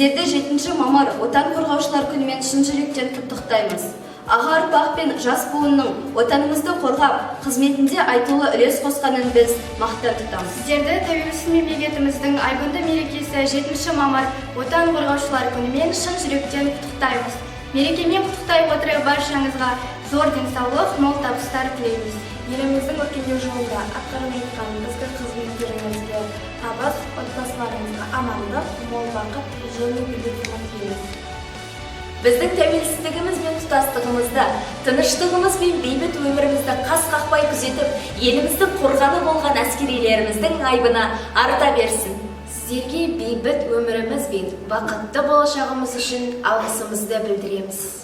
Сіздерді 7 мамыр, Отан қорғаушылар күнімен шын жүректен құттықтаймыз. Аға ұрпақ пен жас буынның отанымызды қорғап, қызметінде айтулы үлес қосқанын біз мақтан тұтамыз. Сіздерді тәуелсіз мемлекетіміздің айбынды мерекесі, 7 мамыр, Отан қорғаушылар күнімен шын жүректен құттықтаймыз. Мерекемен құттықтай отырып, баршаңызға зор денсаулық, мол табыстар тілейміз. Еліміздің өркендеу жолында атқарып жатқан ізгі қызметтеріңізге табыс, отбасыларыңызға амандық, мол бақыт және бейбіт өмір тілейміз. Біздің тәуелсіздігіміз бен тұтастығымызды, тыныштығымыз бен бейбіт өмірімізді қас қақпай күзетіп, еліміздің қорғаны болған әскерилеріміздің айбыны арта берсін. Сіздерге бейбіт өміріміз бен бақытты болашағымыз үшін алғысымызды білдіреміз.